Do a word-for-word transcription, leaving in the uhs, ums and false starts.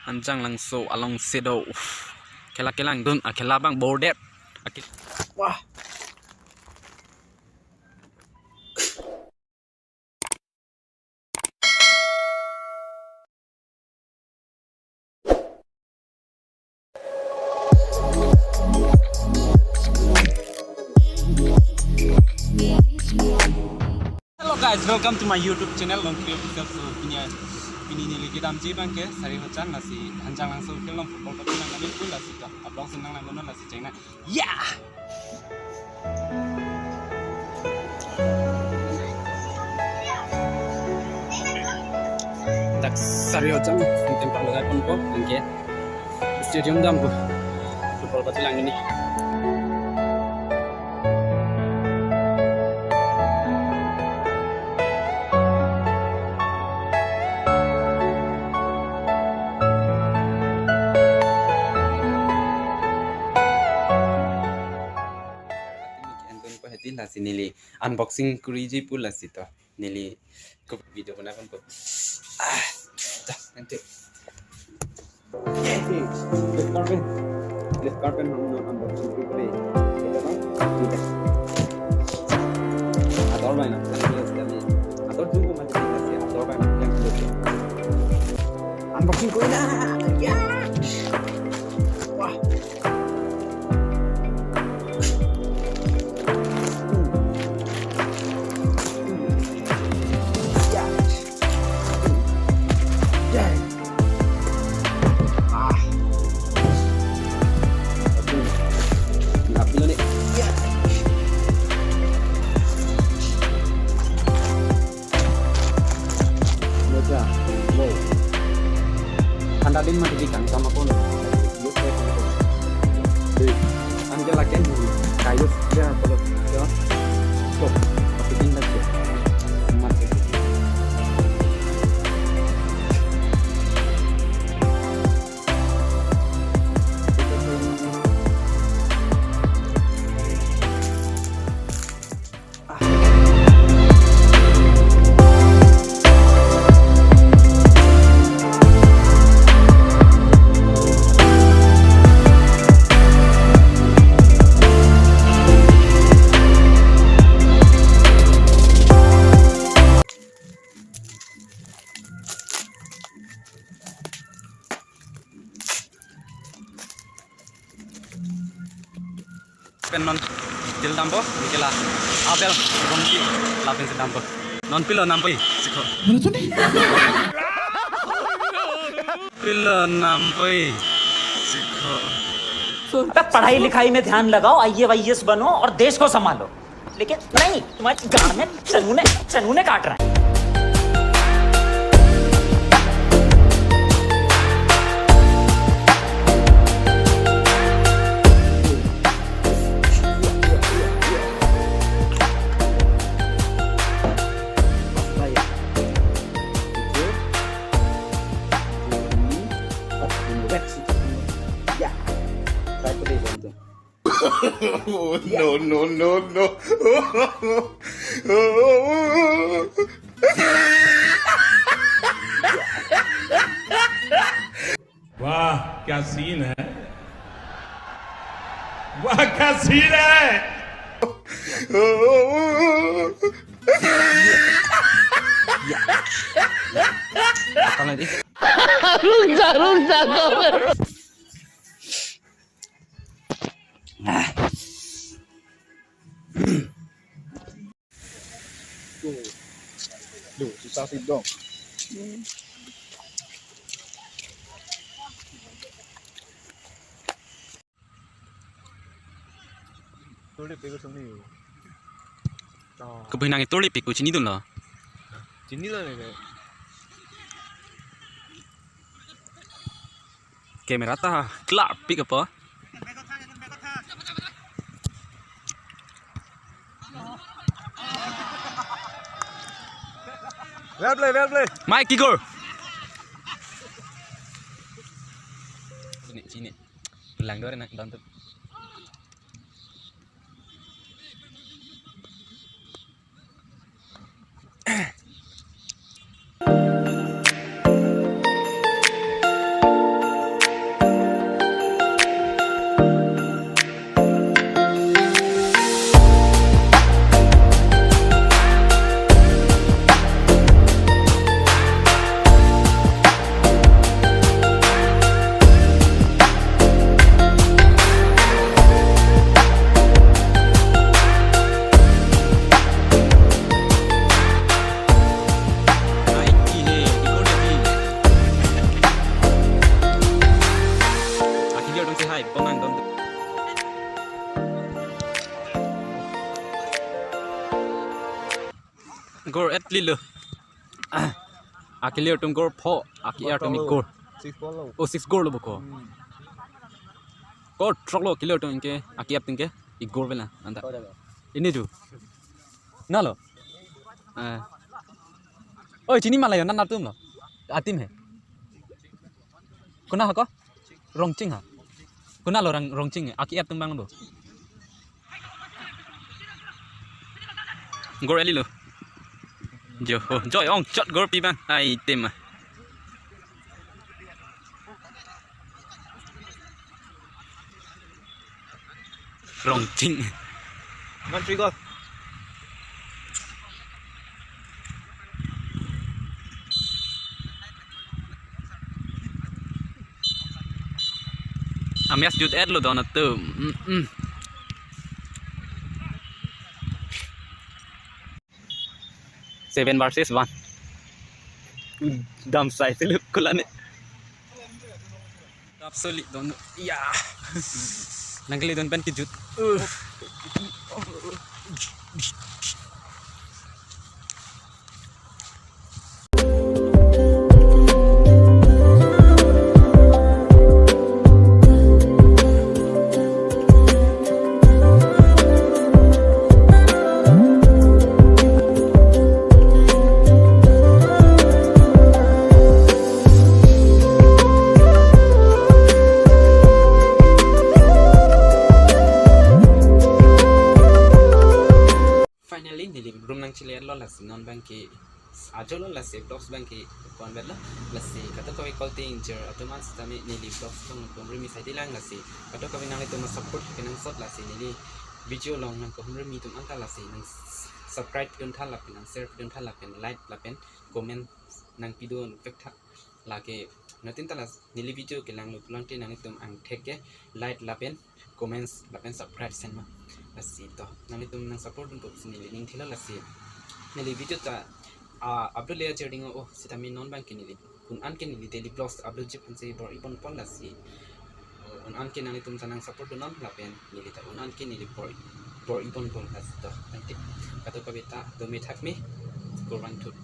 Hanjanglangso alongsi do. Khela kelangdun akhela abang bordet. Aki-, wah. Hello guys, welcome to my YouTube channel, Longkri Official. So, pini, pini neli kedamji abang ke Sarihojan, lasi Hanjanglangso field along football kepinang kami pun lasi to. Abang senang lang kono lasi cheng nang. Ya! Dak Sarihojan, yang tempat lo kan po, oke. Stadium dampo. Football pati lang ini. Anton pa hati lasi neli unboxing kuriji pu lasi to. Neli ko video kena kan ko. Ah, dah nanti. Yay! Red carpet. Red carpet hum unboxing kuri. Ator bai na. Ator jumbo mati na si ator bai na. Unboxing kuri na. Ya! Wah. Moja, wow. Thanda din mati di kang sama pon. Angela ken kayu ya kalau ya. Stop. Pakai tindak ya. Mati. Pen non detail dampo, neli ke la Abel Rongpi lapen si dampo. Non pilo nampoi, sikho. Pilo nampoi, sikho. अबे पढ़ाई लिखाई में ध्यान लगाओ, आईएएस बनो और देश को संभालो। लेकिन नहीं, तुम्हारे गांड में चनूने, चनूने काट रहे हैं। Oh, no, no, no, no. वाह, क्या सीन है, वाह, क्या सीन है। रुक जा, रुक जा, रुक जा। Tuh. Tuh, susah sih dong. Tuh, lihat itu sini. Tuh. Kebuhin nang itu lip, iku chinidunlo. Chinilo nih, Kak. Camera ta klarpik apa? Well play, well play. Mike Igor. Sini, sini. Bilang dua nak bantu. Goal et lilo. Akele atum goal pho, ake-er atum goal. Six goal lo. Oh, six goal lo boko. Hmm. Goal throk lo akele atum ke, ake-er atum ke, ik goal vela anta. Oh, dah, dah. Ini tu. Na lo. Eh. Oi, chini ma la yo, na, na atum lo. Atim he. Konat ha ko? Rongching ha. Konat lo rang Rongching, ake-er atum abang lo. Goal et lilo. Jo, ho, Joy ong chot goal pi abang. Ai, tim ah. Rongching. One three goal. Amatch jut et lo don atum. Mm, mm. Seven versus one. Dam sai selu kulane. Absolutely don. Ya. Nangkele don pen kejut. Uh. Finally, neli room nangchele lo, lasi non abang ke ajo lo, lasi vlogs abang ke konvet lo, lasi kadokave kalite ingjir atum an sitame neli vlogs along nangkehumri mi sai di lang, lasi kadokave nanglitum a-support kenangsot, lasi neli video along nangkehumri mi atum anta lasi nang subscribe pidun tha lapen nang share pidun tha lapen like lapen comment nangpidun vek tha. Lake nanglitum ta las neli video kelang lo pulote nanglitum angthek ke like lapen comments lapen subscribe sen ma. Lasi to nanglitum nang support dun pusi neli ning thilo, lasi neli video ta, ah, upload le ajir ding o, sitame non abang ke neli un-an ke neli daily vlogs upload ji aphansi bor-i ponpon, lasi un-an ke nanglitum ta nang support dun non lapen neli ta un-an ke neli bor-i, bor-i ponpon, lasi to. Nanti kadokave ta do me thak me, kurang thut.